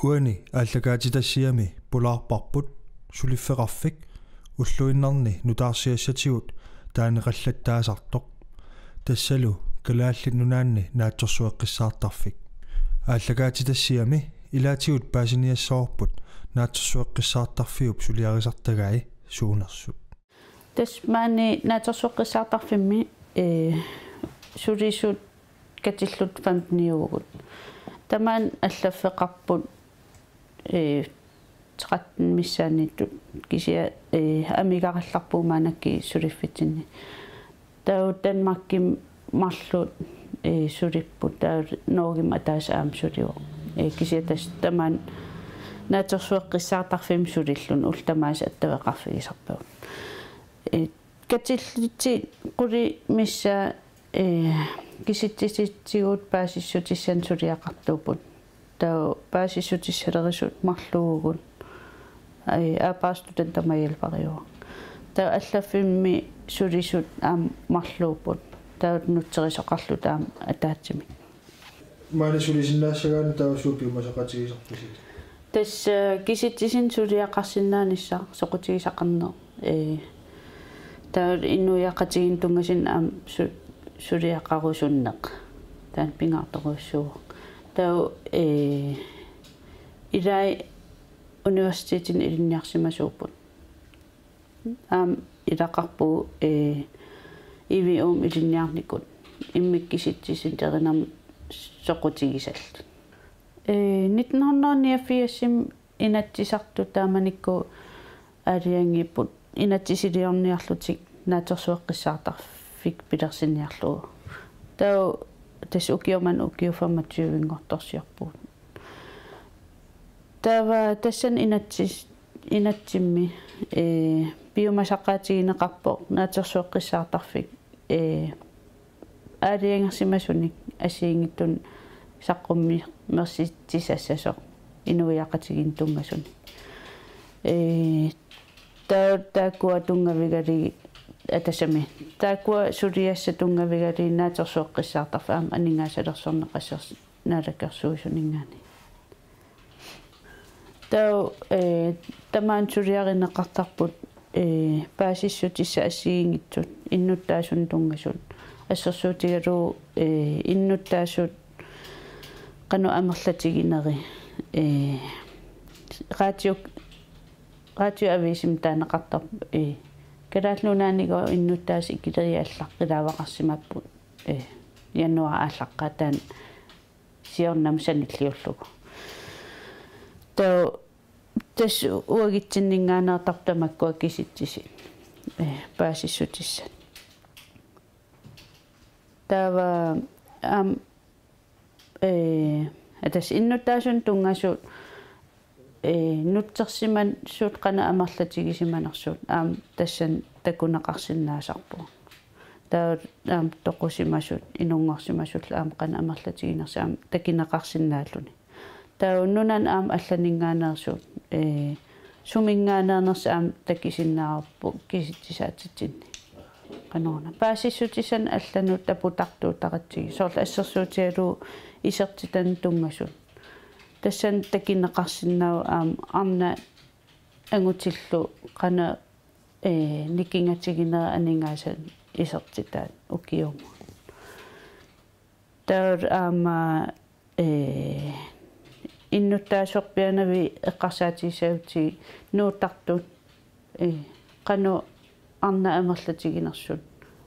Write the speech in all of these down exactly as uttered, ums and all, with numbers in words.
Uani aallakaatitassiami pulaarparput suliffeqarfik ulluinnarni nutaarsiassatigut taaneqallattaasartoq. Tassalu Kalaallit Nunaanni Naatsorsueqqissaartarfik. Aallakaatitassiami ilaatigut paasiniassavarput naatsorsueqqissaartarfiup suliarisartagai suunersut. Tassa maani naatsorsueqqissaartarfimmi, ee, sulisut katillutik femteniuvugut. Tamaani allaffeqarput, ee, tretten missaanniittut kisianni, ee, amigarallarpugut maannakkut suliffitsinni. Taava Danmarkimi marluk, ee, sulipput, taava Norgemi ataaseq aamma sulivoq. Ee, kisianni tassa tamaani naatsorsueqqissaartarfimmi sulilluni ullut tamaasa attaveqarfigisarpagut. Ee, katillutik qulit missaat, ee, kisitsisitsigut paasissutissanik suliaqartuupput. Taava paasissutissalerisut marluuvugut. Ee, aappaastutan taamaalillugu. Taava allaffimmi sulisut aamma marluupput. Taava nutserisoqarlutik aamma ataatsimik. Maani sulisinnaassagaanni taava suut piumasaqaatigisarpisi? Tassa, ee, kisitsisinnik suliaqarsinnaanissaq soqutigisaqarneq. Ee, taava inuiaqatigiinnut tunngasunik aamma su-, suliaqarusunneq. Taanna pingaartorujussuuvoq. Taava, ee, ilai universitetini ilinniarsimasuupput. Aamma ilaqarpugut, ee, I V U-mi ilinniarnikut immikkut kisitsisinerinermik soqutigisallit. Ee, nitten hundrede niogfirsimi inatsisartut taamanikkut aalajangiipput inatsisiliorniarlutik naatsorsueqqissaartarfik pilersinniarlugu. Taava tassa ukioq manna ukiut femogtyve-nngortorsiorpugut. Taava tassani inatsis-, inatsimmi, ee, piumasaqaatigineqarpoq naatsorsueqqissaartarfik, ee, aalajangersimasunik assigiinngitsunik saqqummersitsisassasoq inuiaqatigiinnut tunngasunik. Ee, taa-, taakkua tunngavigalugit, aa, tassami. Taakkua suliassat tunngavigalugit naatsorsueqqissaartarfik aamma aningaasalersorneqassers-, naalakkersuisuninngaanniit. Taava, ee, tamaani suliarineqartarput, ee, paasissutissat assigiinngitsut, innuttaasunut tunngasut. Assersuutigalugu, ee, innuttaasut qanoq amerlatigineri, ee, radio-, radioavisimi taaneqartarput, ee, Kalaallit Nunaanniit innuttaasut ikileriallaqqilaavarsimapput, ee, januaarip aallaqqaataani siornamut sanilliullugu. Taava tassa uagutsinninngaanneertarput tamakkua kisitsisit, ee, paasissutissat. Taava aamma, ee, tassa innuttaasunut tunngasut, ee, nutsersimasut qanoq amerlatigisimanersut aamma tassani takuneqarsinnaasarpoq. Taava aamma toqusimasut, inunngorsimasut aamma qanoq amerlatiginersut aamma takuneqarsinnaalluni. Taava nunanut aamma allaninngaanneersut, ee, suminngaanneernersut aamma takusinnaavarput kisitsisaatitsinni. Qanoruna. Paasissutissanik allanut taputartuutaratsigit. Soorlu assersuutigalugu isertitanut tunngasut. Tassani takuneqarsinnaavoq aamma arnat angutillu qanoq, ee, nikingatiginerat aningaasanik isertitaat ukiumut. Taava aamma, ee, innuttaasorpianavik eqqarsaatigissagutsigu nuuttartut, ee, qanoq arnat amerlatiginersut,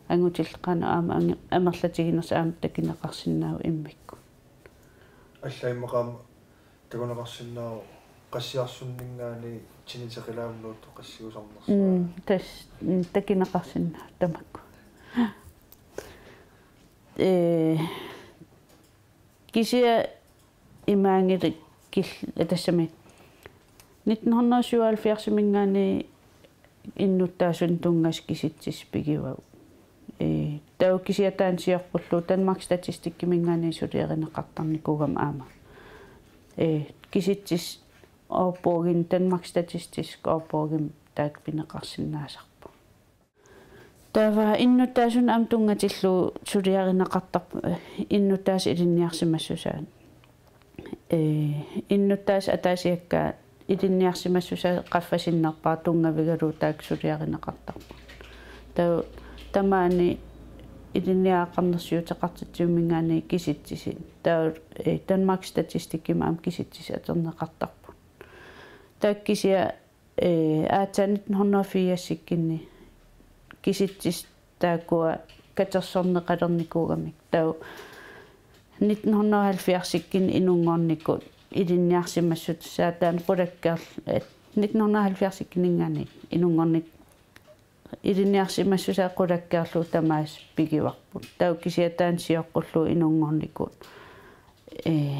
angutillu qanoq aamma ange-, amerlatiginersut aamma takuneqarsinnaavoq immikkut. Alla immaqa aamma takuneqarsinnaavoq qassiarsunninngaanniit tiniteqilaamnuut qassiusarnersaa. Mm, tassa, mm, takuneqarsinnaavoq tamakku. Ee, kisianni imaanngilaq kil-, ee, tassami nitten hundrede syvoghalvfjerdsiminngaanniit innuttaasunut tunngasut kisitsisut pigivagut. Ee, taava kisianni taanna siorpullugu Danmarks Statistikkiminngaanniit suliarineqartarnikuugama aamma. Ee, kisitsisut ordbogimi, Danmarks Statistiske Ordbogimi taakku pineqarsinnaasarput. Taava innuttaasunut aamma tunngatillugu suliarineqartarput, ee, innuttaasut ilinniarsimassusaat. Ee, innuttaasut ataasiakkaat ilinniarsimassusaa qaffasinnerpaaq tunngavigalugu taakku suliarineqartarput. Taava tamaani ilinniagaqarnersiuteqartitsiuminngaanniit kisitsisit. Taava, ee, Danmarks Statistikimi aamma kisitsisit atorneqartarput. Taakku kisianni, ee, aatsaat nitten hundrede og firsikkinni kisitsisit taakkua katersorneqalernikuugamik. Taava nitten hundrede og halvfjerdsikkinni inunngornikut ilinniarsimassusaa taanna qulakkeerl-, ee, nitten hundrede og halvfjerdsikkinninngaanniit inunngornik-, ilinniarsimassusaa qulakkeerlugu tamaasa pigivarput. Taava kisianni taanna sioqqullugu inunngornikut, ee,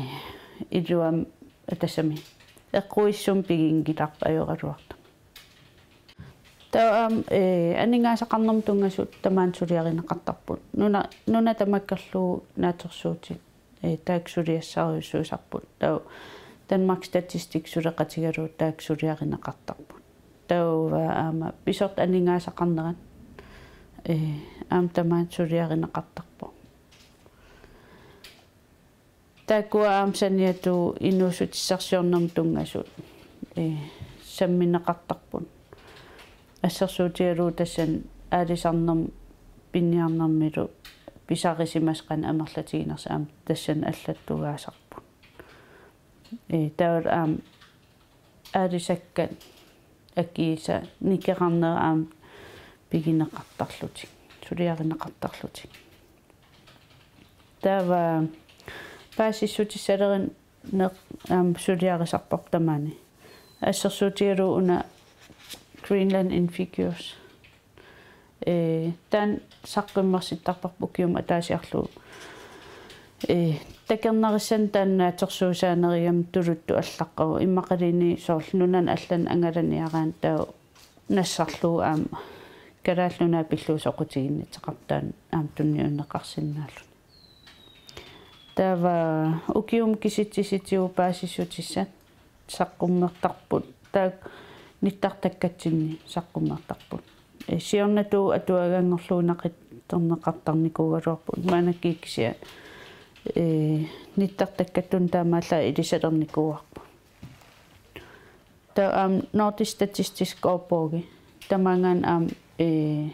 iluamik, ee, tassami eqquissumik piginngilarput ajoraluartumik. Taava aamma, ee, aningaasaqarnermut tunngasut tamaani suliarineqartarput. Nuna-, nunat tamakkerlugu naatsorsuutit, ee, taakku suliassarujussuusarput. Taava Danmarks Statistik suleqatigalugu taakku suliarineqartarput. Taava aamma pisortat aningaasaqarnerat, ee, aamma tamaani suliarineqartarpoq. Taakkua aamma saniatigut inuussutissarsiornermut tunngasut, ee, sammineqartarput. Assersuutigalugu tassani aalisarnermut piniarnermilu pisarisimasat qanoq amerlatiginersut aamma tassani allattugaasarput. Ee, taavalu aamma aalisakkat akiisa nikeqarnerat aamma pigineqartarlutik, suliarineqartarlutik. Taava paasissutissalerineq aamma suliarisarparput tamaani. Assersuutigalugu una Greenland in Figures. Ee, taanna saqqummersittarparput ukiumut ataasiarlugu. Ee, takornarissani taanna naatsorsuusaanerigamik tuluttut allaqqavoq, immaqaluunniit soorlu nunani allani angalaniaraanni taava nassarlugu aamma Kalaallit Nunaat pillugu soqutiginnisseqarpoq, taanna aamma tunniunneqarsinnaalluni. Taava ukiumut kisitsisitigut paasissutissat saqqummertarput, taakku nittartakkatsinni saqqummertarput. Ee, siornatigut atuaganngorlugu naqitserneqartarnikuugaluarput, maannakkut kisianni, ee, nittartakkatsinni taamaallaat ilisalernikuuarput. Taava aamma Nordisk Statistisk Ordbog, tamaanngaanniit aamma, ee,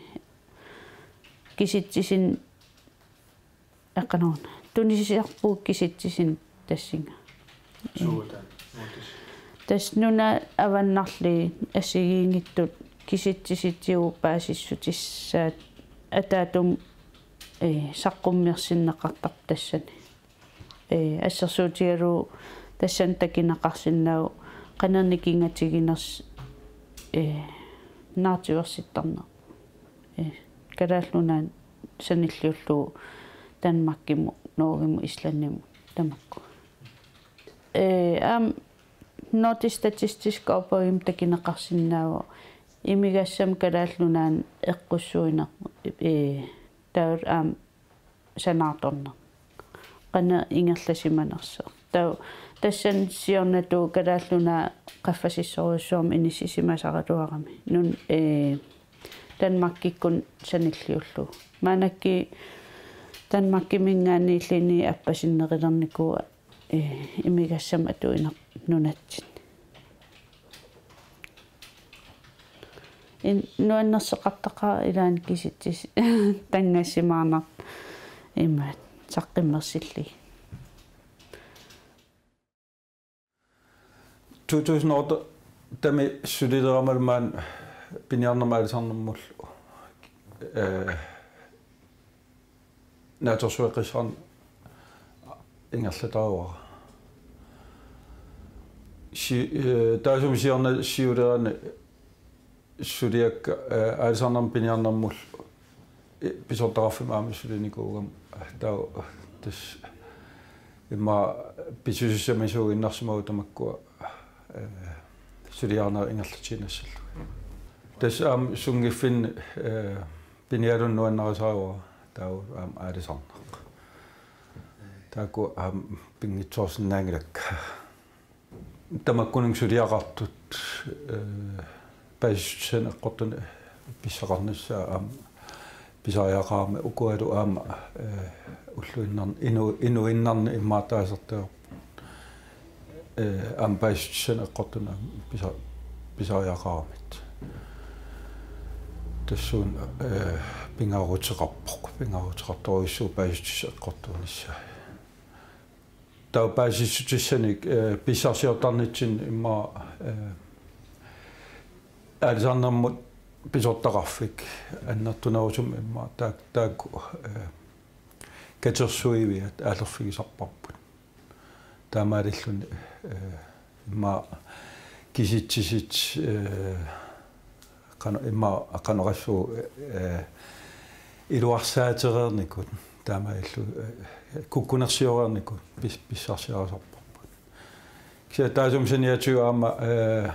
kisitsisin-, eqqanuun, tunisisarpugut kisitsisinut tassunga. Suuta, Nordisk. Tassa nunat avannarliit assigiinngitsut kisitsisitigut paasissutissaat ataattumik, ee, saqqummersinneqartarput tassani. Ee, assersuutigalugu tassani takuneqarsinnaavoq qanoq nikingatiginersoq, ee, naartuersittarneq. Ee, Kalaallit Nunaanni sanilliullugu Danmarkimut, Norgemut, Islandimut tamakku. Ee, aamma Nordisk Statistisk Ordbogimi takuneqarsinnaavoq imigassamut Kalaallit Nunaanni eqqussuineq, ee, taavalu aamma sanaartorneq. Qanoq ingerlasimanersoq. Taava tassani siornatigut Kalaallit Nunaat qaffasissorujussuarmik inissisimasaraluarami. Nunat, ee, Danmarkikkut sanilliullugu. Maannakkut Danmarkiminngaanniilluunniit appasinnerilernikuuaat, ee, imigassamut atuinerput nunatsinni. In-, nuannersoqartaqaaq ilaanni kisitsit tanngassimaarnartut imaat saqqummersillugit. To tusind otte-mi sulilerama maani piniarnermut aalisarnermullu, ee, naatsorsueqqissaarneq ingerlataavara. Si-, ee, taassuma siorna siulerani suliakka, ee, aalisarnermut piniarnermullu, ee, pisortaqarfimmut aamma sulinikuugama, taava tassa immaqa pisuussamisuuginnarsimavoq tamakkua, ee, suliarineq ingerlatiinnassallugit. Tassa aamma sunngiffinni, ee, piniarnermut nuannarisaavara, taava aamma aalisarneq. Taakku aamma pinngitsoorsinnaanngilakka. Tamakkununnga suliaqartut, ee, paasissutissanik eqqortunik pissaqarnissaa aamma pisariaqarami, ukualu aamma, ee, ulluinnarni inu-, inuinnarni immaqa taasartagarput. eh, aamma paasissutissanik eqqortunik pisa-, pisariaqaramik. Tassuuna, eh, pingaaruteqarpoq, pingaaruteqartorujussuuvoq paasissutissat eqqortuunissaat. Taava paasissutissanik, eh, pissarsiortarnitsinni immaqa, eh, aalisarnermut pisortaqarfik annertunerusumik immaqa taak-, taakku, eh, katersuiviat aallerfigisarparput. Taamaalilluni, eh, immaqa kisitsisit, eh, qano-, immaqa qanoq oqassuunga, eh, iluarsaatereernikut, taamaalillutik, eh, kukkunersioreernikut pis-, pissarsiarisarparput. Kisianni taassuma saniatigut aamma, eh,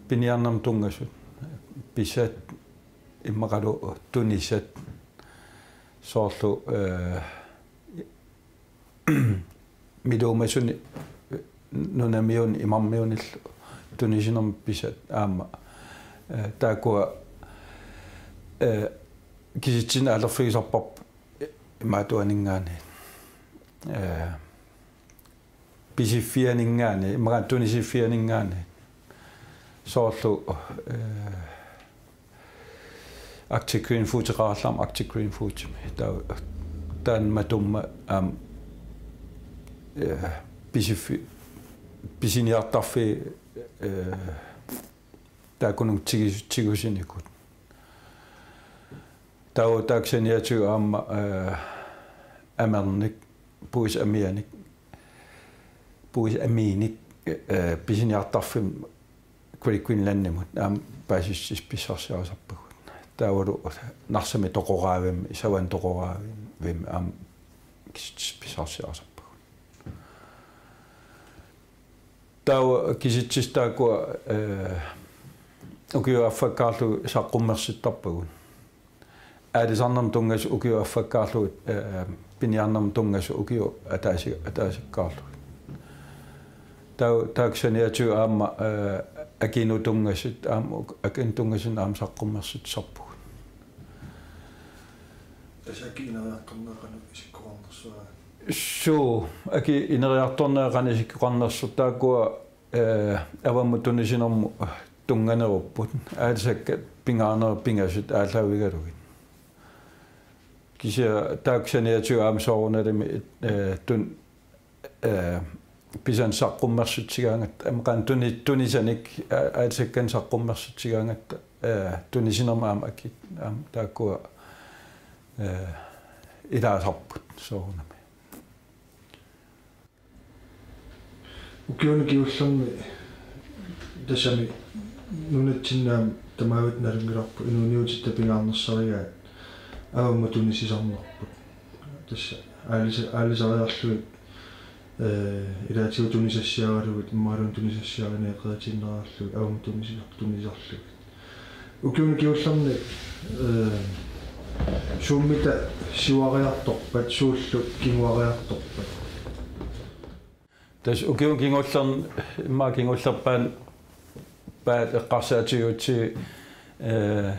piniarnermut tunngasut, pisat immaqalu tunisat, soorlu, eh, miluumasunik nunamiunik imarmiunillu tunisinermut pisat aamma, eh, taakkua, eh, kisitsineq aallerfigisarparput imaattuaninngaanniit, eh, pisiffianinngaanniit, imaluunniit tunisiffianinngaanniit. Soorlu, eh, Arctic Green Foodeqarallarmat Arctic Green Foodimi. Taa-, taanna matumma aamma, eh, pisiffi-, pisiniartarfiit, eh, taakkununnga tigis-, tigusinikut. Taava taakku saniatigut aamma, eh, amernik, puisip amianik, puisip amiinik, eh, pisiniartarfimmut Great Greenlandimut aamma paasissutissat pissarsiarisarpagut. Taavalu Narsami toqoraavimmi, savannip toqoraavimmi aamma kisitsisit pissarsiarisarpagut. Taava kisitsisit taakkua, eh, ukiut affakkaarlugit saqqummersittarpagut. Aalisarnermut tunngasut ukiut affakkaarlugit, eh, piniarnermut tunngasut ukiut ataasi-, ataasikkaarlugit. Taava taakku saniatigut aamma, eh, akinut tunngasut, aamma uk-, akinut tunngasut aamma saqqummersitsisarpagut. Tassa aki ineriartornera qanoq isikkoqarnersoq? Suu, aki ineriartornera qanoq isikkoqarnersoq, taakkua, eh, avammut tunisinermut tunnganerupput. Aalisakkat pingaanerit pingasut aallaavigalugit. Kisianni taakku saniatigut aamma soorunalimi, eh, tun-, eh, pisanik saqqummersitsigaangatta, aamma qanoq tuni-, tunisanik, a-, aalisakkanik saqqummersitsigaangatta, eh, tunisinermut aamma akit, aamma taakkua, eh, ilaasarput soorunami. Ukiuni kingullerni tassami nunatsinni aamma tamavitta nalunngilarput inuuniutitta pingaarnersarigaat avammut tunisisarnerput. Tassa aalisa-, aalisariarlugit, eh, ilaatigut tunisassiaralugit, imaluunniit tunisassiarineq qeritiinnariarlugit, avammut tunisisar-, tunisarlugit. Ukiuni kingullerni, eh, suummita siuariartorpat, suullu kinguariartorpat? Tassa ukiuni kingullerni, immaqa kingullerpaat, paat eqqarsaatigigatsigu, eh,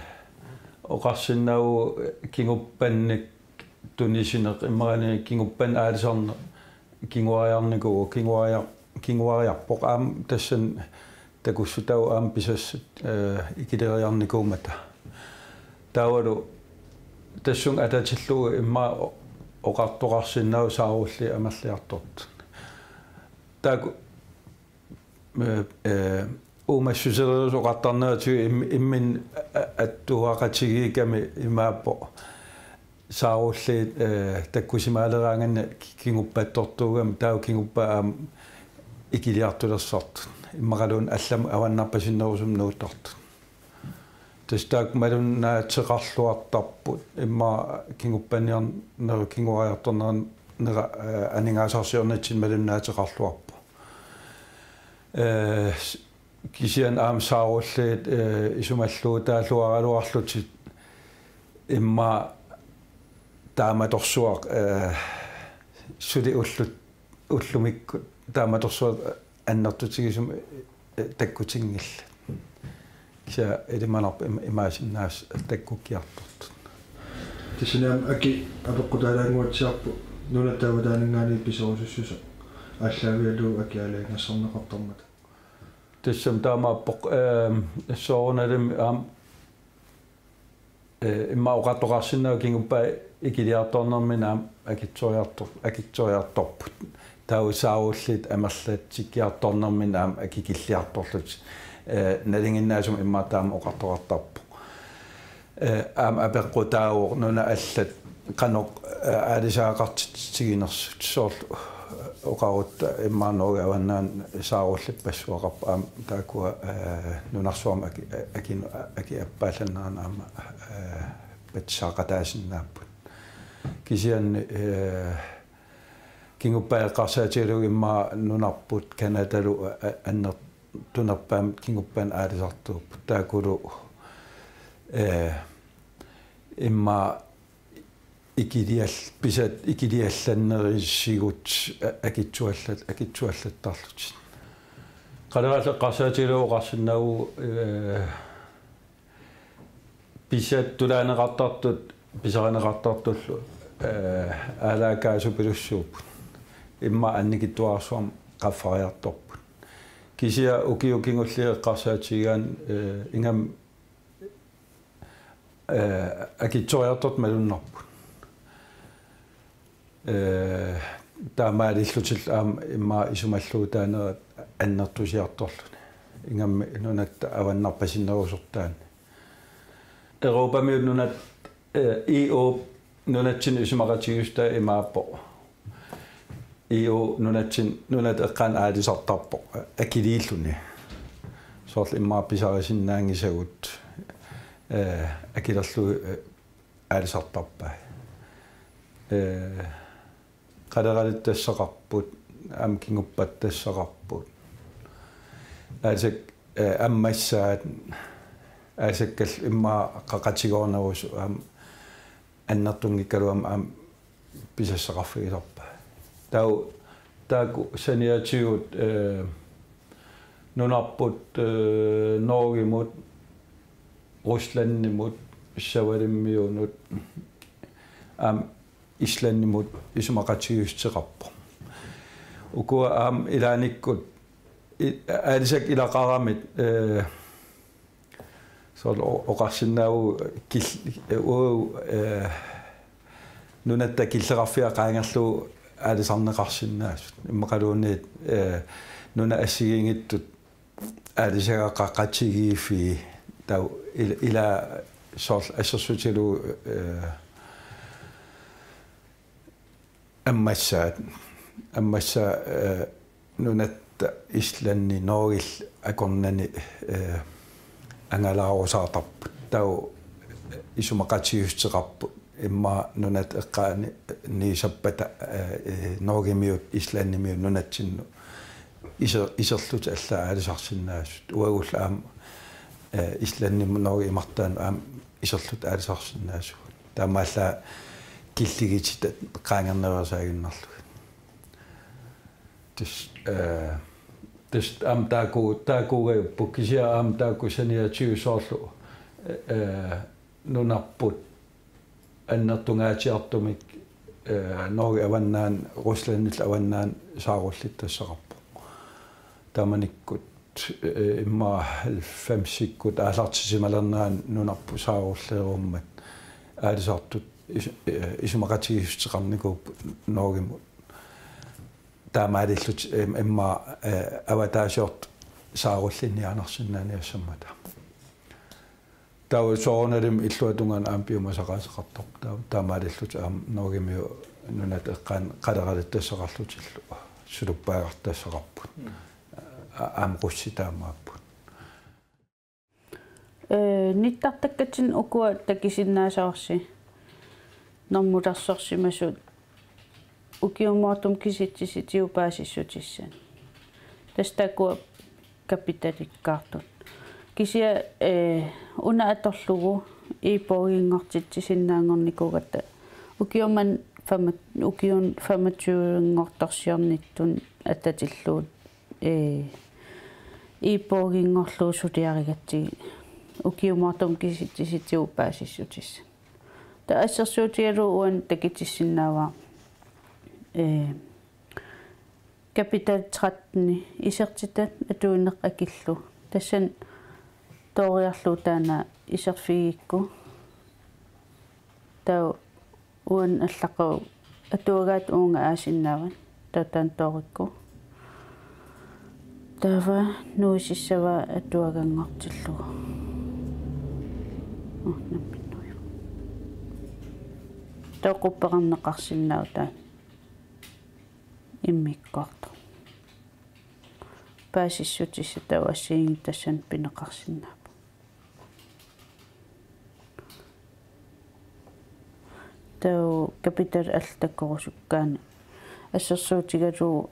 oqarsinnaavugut kinguppannik tunisineq, imaluunniit kinguppannik aalisarneq, kinguariarnikuuvoq, kinguariar-, kinguariarpoq aamma tassani takussutaavoq aamma pisassat, eh, ikileriarnikuummata. Taavalu tassunga atatillugu immaqa o-, oqartoqarsinnaavoq saarulliit amerliartortut. Taakku, eh, eh, uumassusereerusut oqartarneratigut im-, imminut a-, attuuaqatigiikkami imaappoq saarulliit, eh, takkusimaaleraanganni ki-, kinguppattortuugami, taava kinguppat aamma ikiliartulersartut. Immaqaluunniit allamut avannarpasinnerusumik nuuttartut. Tassa taakku malunnaateqarluartarput, immaqa kinguppaniarnerup kinguariartornera, eh, aningaasarsiornitsinni malunnaateqarluarpoq. Eh, s-, kisianni aamma saarulliit, eh, isumalluutaalluaraluarlutik immaqa taamatorsuaq, eh, suli ullut-, ullumikkut taamatorsuaq annertutigisumik, eh, takkutinngillat. Kisianni ilimanarpoq im-, imaassinnaavoq takkukkiartortut. Tassani aamma aki apeqqutaalaannguatsiarpoq nunatta avataaninngaanniit piserusussuseq. aallaavigalugu akiaalajangersorneqartarmata. Tassami taamaappoq, ehm, soorunalimi aamma, eh, immaqa oqartoqarsinnaavoq kinguppaa ikiliartornerminni aamma akitsoriartor-, akitsoriartorput. Taava saarulliit amerlatsikkiartornerminni aamma akikilliartorlutik. Eh, nalinginnaasumik immaqa taama oqartoqartarpoq. Eh, aamma apeqqutaavoq nunat allat qanoq, eh, aalisagaqartitsiginersut soorlu oqarutta immaqa Norge avannaani saarullippassuaqarpoq aamma taakkua, eh, nunarsuarmi aki-, aki-, aki appaallanneranni aamma, eh, patsisaqataasinnaapput. Kisianni, eh, kinguppaa eqqarsaatigalugu immaqa nunarput Canadalu, eh, anner-, tunerpaamik kinguppaani aalisartuupput. Taakkulu, eh, immaqa ikilial-, pisat ikiliallannerisigut a-, akitsuallat-, akitsuallattarlutik. Qalerallit eqqarsaatigalugu oqarsinnaavoq, eh, pisat tulaaneqartartut, pisarineqartartullu, eh, aalaakaasupilussuupput. Immaqa annikitsuararsuarmik qaffariartorput. Kisianni ukiut kingulliit eqqarsaatigigaanni, eh, ingammik, eh, akitsoriartortut malunnarput. Eh, taamaalillutillu aamma immaqa isumalluutaanerat annertusiartorluni. Ingammik nunatta avannarpasinnerusortaanni. Europamiut nunat, eh, E U nunatsinni isumaqatigiissutaa imaappoq. E U nunatsinni nunat eqqaanni aalisartarpoq akiliilluni. Soorlu immaqa pisarisinnaanngisagut, eh, akilerlugu, eh, aalisartarpai. Eh, qaleralittassaqarput, aamma kinguppattassaqarput. Aalisak-, eh, ammassaat, aalisakkallu immaqa qaqatigoornerusut aamma annertunngikkaluamik aamma pisassaqarfigisarpai. Taava taakku saniatigut, eh, nunarput, eh, Norgemut, Ruslandimut, Savalimmiunut, aamma Islandimut isumaqatigiissuteqarpoq. Ukua aamma ilaannikkut i-, aalisakkat ilaqaramik, eh, soorlu o-, oqarsinnaavoq kil-, eh, u-, eh, nunatta killeqarfia qaangerlugu aalisarneqarsinnaasut. Immaqaluunniit, eh, nunat assigiinngitsut aalisagaqaqatigiiffii taava ila, ila soorlu assersuutigalugu, eh, ammassaat, ammassaat, eh, nunatta Islandi Norgillu akornanni, eh, angalaarusaartarput. Taava isumaqatigiissuteqarput immaqa nunat eqqaani niisarpata, eh, eh, Norgemiut, Islandimiut nunatsinnut iser-, iserlutik allaat aalisarsinnaasut. Uagullu aamma, eh, Islandimut Norge imartaanut aamma iserlutik aalisarsinnaasugut. Taamaallaat killigititat qaangernereersaaginnarlugit. Tassa, eh, tassa aamma taakku-, taakkuugajupput kisianni aamma taakku saniatigut soorlu, eh, nunarput annertungaatsiartumik, eh, Norge avannaani, Ruslandillu avannaani saarullittassaqarpoq. Taamanikkut, eh, immaqa halvfemsikkut aallartisimalernerani nunarput saarulleerummat aalisartut is-, eh, isumaqatigiissuteqarnikuupput Norgemut. Taamaalillutik im-, immaqa, eh, avataasiortut saarullinniarsinnaaniassammata. Taava soorunalimi illuatungaanut aamma piumasaqaateqartarpoq. Taava taamaalillutik aamma Norgemiut nunat eqqaani qaleralittassaqarlutillu suluppaagartassaqarput. Mm. A-, aamma qussit taamaapput. Eh, nittartakkatsinni ukua takusinnaassavarsi normulersorsimasut ukiumoortumik kisitsisitigut paasissutissat. Tassa taakkua kapitalikkaartut. Kisianni, eh, una atorlugu e-boginngortitsinnaanngornikuugatta ukiumman fama-, ukiuni femogtyvenngortorsiornittut atatillugu, eh, e-boginngorlugu suliarigatsigit ukiumoortumik kisitsisitigut paasissutissat. Taava assersuutigalugu uani takutissinnaavara, eh, Kapitel tretten, isertitat atuineq akillu. Tassani tooriarlugu taanna iserfigigukku. Taava uani allaqagu atuagaat uunga aasinnaavat. Taava taanna toorikku. Taava nuisissavaa atuaganngortillugu. Oh, namminneq. Taava quppeqarneqarsinnaavoq taanna immikkoortoq. Paasissutissat taava assigiinngitsut tassani pineqarsinnaapput. Taava kapitel allat takorusukkaanni assersuutigalugu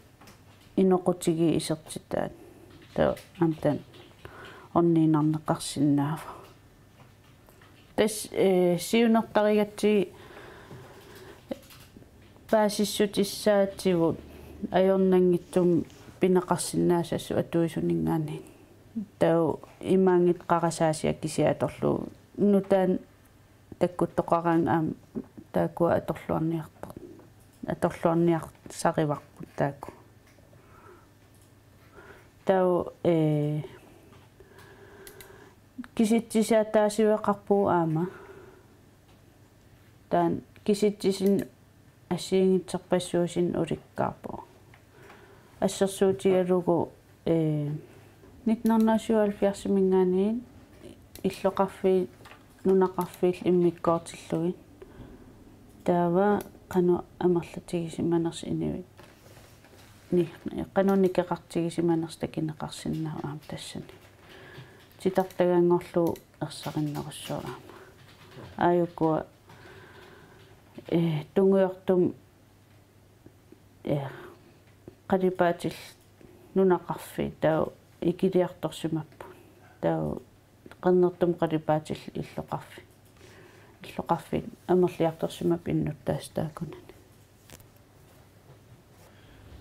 inoqutigiit isertitaat. Taava aamma taanna orniinnarneqarsinnaavoq. Tassa, eh, siunertarigatsigu paasissutissaatigut ajornanngitsumik pineqarsinnaassasoq atuisuninngaanniit. Taava imaanngitsoq qarasaasiaq kisiat atorlugu nutaamik takkuttoqaraangat aamma taakkua atorluarniartoq. Atorluarniarsarivarput taakku. Taava, eh, kisitsisaataasiveqarpugut aamma. Taanna kisitsisinut assigiinngitsorpassuusinut ulikkaarpoq. Assersuutigalugu, eh, nitten hundrede og syvoghalvfjerdsiminngaanniit illoqarfiit nunaqarfiillu immikkoortillugit. Taava qanoq amerlatigisimanersoq inuit. Ni, qanoq nikeqartigisimanersoq takuneqarsinnaavoq aamma tassani. Titartaganngorlugu ersarinnerussaaq aamma. Aajukua, eh, tungujortumik, eh, qalipaatillit nunaqarfiit taava ikiliartorsimapput. Taava qernertumik qalipaatillit illoqarfiit. Illoqarfiit amerliartorsimapput innuttaasut taakkunani.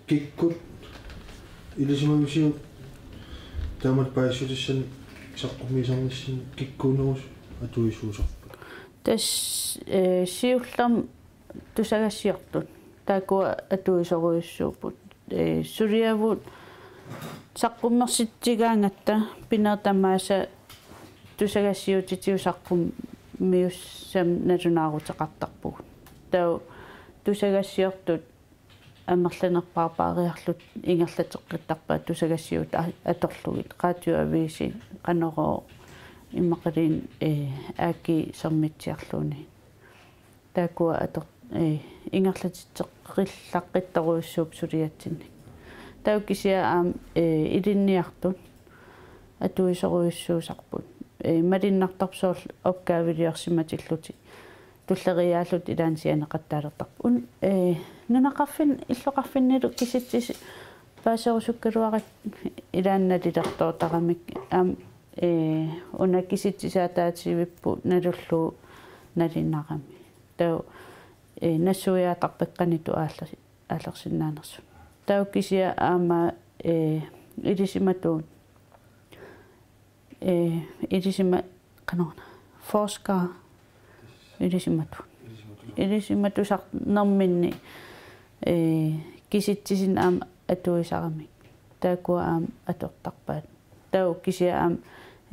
Kikkut ilisimavisiuk taamatut paasissutissanik saqqummiisarnissinni kikkuunerusut atuisuusarput? Tassa, eh, siullermik tusagassiortut. Taakkua atuisorujussuupput. Eh, suliavut saqqummersitsigaangatta pinerit tamaasa tusagassiuutitigut saqqummiussamik nalunaaruteqartarpugut. Taava tusagassiortut amerlanerpaarpaariarlutik ingerlateqqittarpaat tusagassiuutitigut a-, atorlugit. Radioaviisi, qanorooq immaqaluunniit, eh, A G Sermitsiarluunniit. Taakkua ator-, eh, ingerlatitseqqillaqqittorujussuupput suliatsinnik. Taava kisianni aamma, eh, ilinniartut atuisorujussuusarput. Eh, malunnartarpoq soorlu opgaveliorsimatillutik. Tulleriiaallutik ilaanni sianeqattaalertarput. Un-, eh, nunaqarfin-, illoqarfinnilu kisitsisit paaserusukkaluarakku ilaanni nalilertoortaramik aamma, eh, una kisitsisaataativipput nalullugu nalinarami. Taava, eh, nassuiaatarpakka qanoq aallar-, aallarsinnaanersut. Taava kisianni aamma, eh, ilisimatuut, eh, ilisima-, qanoruna, forsker, ilisimatut. Ilisimatusarnerminni, eh, kisitsisinut aamma atuisaramik. Taakkua aamma atortarpaat. Taava kisianni aamma,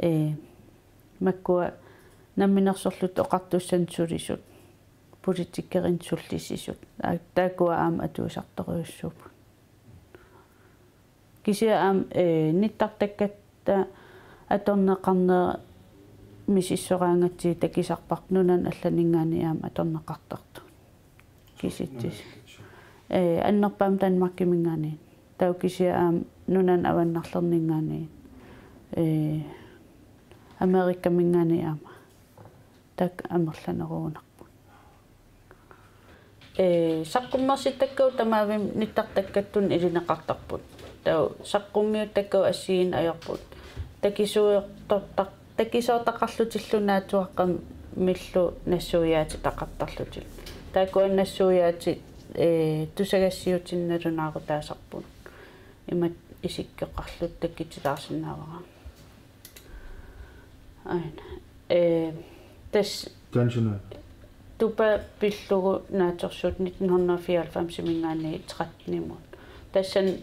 eh, makkua namminersorlutik oqartussanut sulisut, politikerinut sullissisut. Aa, taakkua aamma atuisartorujussuupput. Kisianni aamma, eh, nittartakkatta atorneqarneq misissoraangatsigu takusarparput nunanut allaninngaanniit aamma atorneqartartut. Kisitsisit. Eh, annerpaamik Danmarkiminngaanniit. Taava kisianni aamma nunanut avannarlerninngaanniit. Eh, Amerikaminngaanniit aamma. Taakku amerlanerugunarput. Eh, saqqummersittakkagut tamavimmik nittartakkattunut ilineqartarput. Taava saqqummiuttakkagut assigiinneq ajorput. Takisuutortaq-, takisoortaqarlutillu naatsuaqqamillu nassuiaatitaqartarlutik. Taakkua nassuiaatit, eh, tusagassiuutinut nalunaarutaasarput. Imatut isikkoqarlutik takutilaarsinnaavara. Aana. Eh, tassa Tansuna. Tupa pillugu naatsorsuuvoq nitten hundrede og fireoghalvfemsiminngaanniit trettenimut. Tassani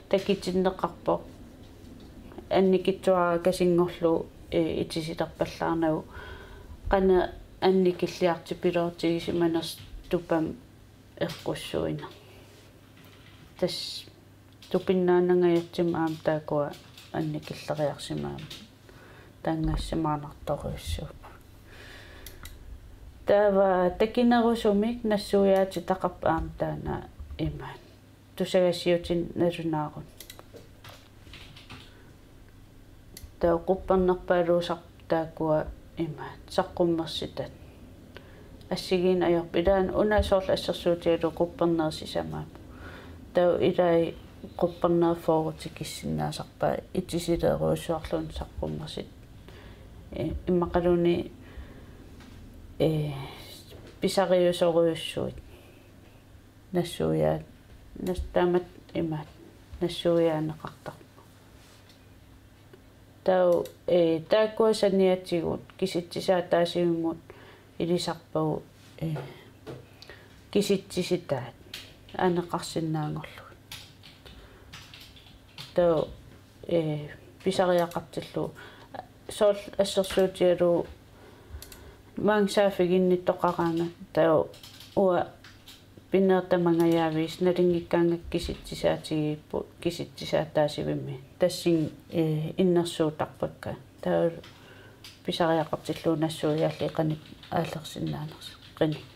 Takutinneqarpoq annikitsuarakasinngorlugu, eh, itisilerpallaarnagu qanoq annikilliartipilortigisimanersoq tupami eqqussuineq. Tassa tupinnaannangajatsimik aamma taakkua annikilleriarsimagamik taanngassimaarnartorujussuupput. Taava takunerusumik nassuiaatitaqarpoq aamma taanna imaattoq: Tusagassiuutinut nalunaarut. Taava quppernerpaaluusarput taakkua imaattoq saqqummersitat. Assigiinneq ajorput. Ilaanni una soorlu assersuutigalugu qupperneq sisamaapput. Taava ilai qupperneq fyrre tikissinnaasarpaat itisilerujussuarluunniit saqqummersitat. Eh, immaqaluunniit, eh, pisariusorujussuit. Nassuiaat, nas-, taamatut imaattoq nassuiaaneqartarpoq. Taava, eh, taakkua saniatigut kisitsisaataasivimmut ilisarpagut, eh, kisitsisitaat aaneqarsinnaanngorlugit. Taava, eh, pisariaqartillugu soorlu assersuutigalugu maanga saaffiginnittoqaraangat, taava uanga pineertamangajaaviisa, nalunngikkaangakku kisitsisaatigigipput kisitsisaataasivimmi. Tassani, eh, innersuuttarpakka. Taava pisariaqartillugu nassuiaallugit qanoq aallersinnaanersoq qinik.